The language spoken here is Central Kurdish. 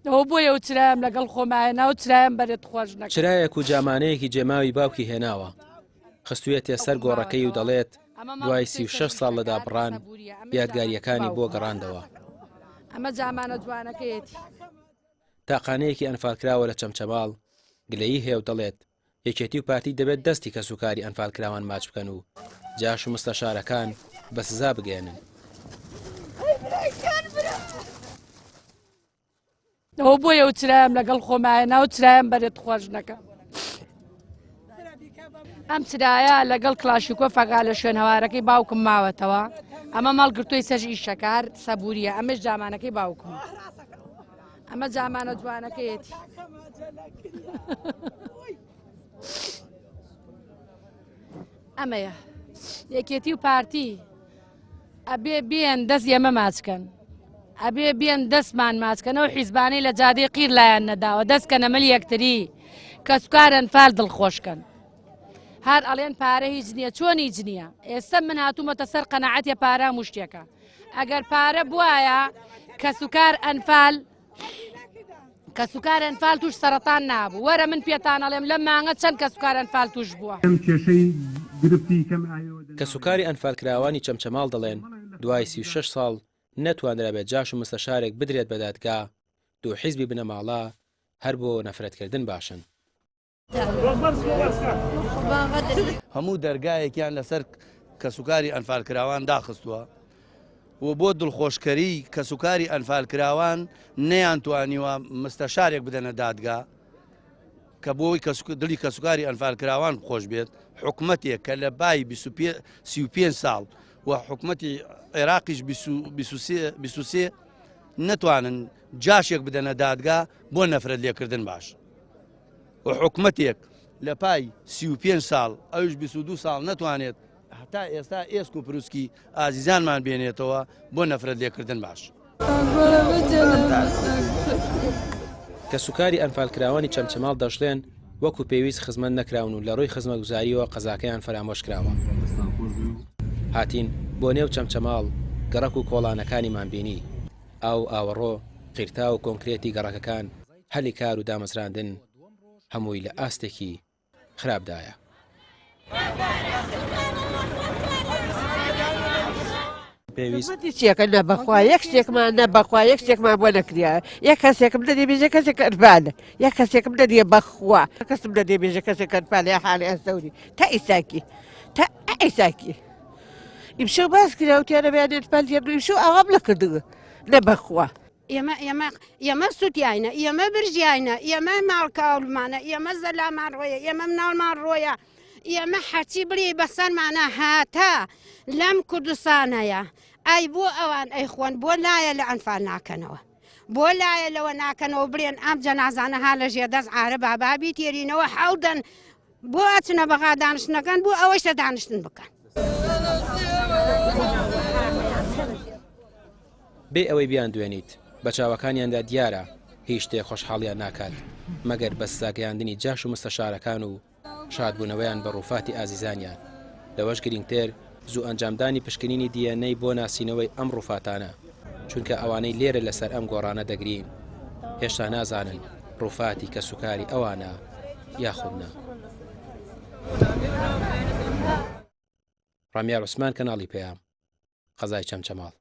ئەوە بۆیە ئەو چرایم لەگەڵ خۆمایە ناو چرایم بەرێت خۆش نەکە. چرایەک و جامانەیەکی جێماوی باوکی هێناوە، خستوویەتیە سەر گۆڕەکەی و دەڵێت، دوای 36 ساڵ لە دابڕان، یادگارییەکانی بۆ گەڕاندەوە. ئەمە جامانە جوانەکەیەتی. تاقانەیەکی ئەنفالکراوە لە چەمچەماڵ، گلەیی هەیە و دەڵێت، یەکێتی و پارتی دەبێت دەستی کەسوکاری ئەنفالکراوان ماچ بکەن و جاش و مستەشارەکان بە سزا بگەیەنن. ئەوە بۆیە و چرایم لەگەڵ خۆمایە ناو چرایم بەرێت خۆش نەکە. ئەم چرایە لەگەڵ کلاشیکۆ فەگا لە شوێن هەوارەکەی باوکم ماوەتەوە ئەمە مەڵگرتووی سەر ئیشەکار سەبووریە ئەمەش جامانەکەی باوکم ئەمە جامانە جوانەکەیەتی. ئەمەیە یەکێتی و پارتی ئەبێ بێن دەست ئێمە ماچکەن ئەبێ بێن دەستمان ماچکەنەوە حیزبانەی لە جادەی قیر لایەن نەداوە دەستکەنە مل یەکتری کەسوکارن فال دڵخۆشکەن هەر ئەڵێن پارە هیچ نییە چۆن هیچ نییە ئێستا من هاتوومەتە سەر قەنەعەتە پارە مشتێکە ئەگەر پارە بواە کەسوکار ئەنفال کەسوکار ئەنفال توش سەرەتان نابوو وەرە من پێتان ئەڵێم لەم مانگە چەند کەسوکار ئەنفال توش بووە. کەسوکاری ئەنفالکراوانی چەمچەماڵ دەڵێن، دوای 36 ساڵ نەتوانرابێت جاش و مستەشارێک بدرێت بە دادگا، دوو حیزبی بنەماڵە هەر بۆ نەفرەتکردن باشن. هەموو دەرگایەکیان لەسەر کەسوکاری ئەنفالکراوان داخستووە و بۆ دڵخۆشکەری کەسوکاری ئەنفالکراوان نەیانتوانیوە مستەشارێک بدەنە دادگا کە بۆی دڵی کەسوکاری ئەنفالکراوان خۆش بێت حکومەتێک کە لە بای 35 ساڵ و حکومەتی عێراقیش 23 نەتوانن جاشێک بدەنە دادگا بۆ نەفرەت لێکردن باش. و حکومەتێک لە پای 35 ساڵ ئەوش 22 ساڵ نەتوانێت هەتا ئێستا ئێسک و پروسکی ئازیزانمان بێنێتەوە بۆ نەفرەت لێکردن باش. کەسوکاری ئەنفالکراوانی چەمچەماڵ دەشڵێن، وەکو پێویست خزمەت نەکراون و لەڕووی خزمەتگوزارییەوە قەزاکەیان فەرامۆش کراوە. هاتین بۆ نێو چەمچەماڵ، گەڕەک و کۆڵانەکانیمان بینی، ئاو و ئاوەڕۆ، قیرتاو و کۆنکرێتی گەڕەکەکان، هەلی کار و دامەزراندن هەمووی لە ئاستێکی خراپدایە. پێویستی چیەکە نە بەخوا یەک شتێکمان نە بەخوا یەک شتێکمان بۆ نەکریا یەک کەسێکم دەدێ بێژە کەسێک ئەربالە یەک کەسێکم دەدێ بەخوا کەسم دەدێ بێژە کەسێک ئەربالە یا حاڵی ئەسەوری تا ئیساکی تا ئیساکی ئیمشەو باس کرا وتیانە بەیانێت پەل ئیمشەو ئاوام نەکردووە نە بەخوا ئێمە ئێمە ئێمە سووتیاینە ئێمە برژیاینە ئێمە ماڵ کاولمانە ئێمە زەلامان ڕۆیە ئێمە مناڵمان ڕۆیە ئێمە هەرچی بڵێ بەسەرمانە هاتە لەم کوردستانەیە ئەی بۆ ئەوان ئەیخۆن بۆ لایە لە ئەنفال ناکەنەوە بۆ لایە لەوە ناکەنەوە بڵێن ئەم جەنازانە ها لە ژێردەست عارە بابابی تێرینەوە حەڵدەن بۆ ئەچنە بەغا دانیشتنەکەن بۆ ئەوەیشە دانیشتن بکەن. بێ ئەوەی بیاندوێنیت، بە چاوەکانیاندا دیارە هیچ شتێک خۆشحاڵیان ناکات، مەگەر بە سزاگەیاندنی جاش و مستەشارەکان و شادبوونەوەیان بە ڕووفاتی ئازیزانیان، لەوەش گرینگتر زوو ئەنجامدانی پشکنینی DNA بۆ ناسینەوەی ئەم ڕووفاتانە، چونکە ئەوانەی لێرە لەسەر ئەم گۆڕانە دەگرین هێشتا نازانن ڕووفاتی کەسوکاری ئەوانە یاخود نا. ڕامیار عوسمان کەناڵی پەیام، قەزای چەمچەماڵ.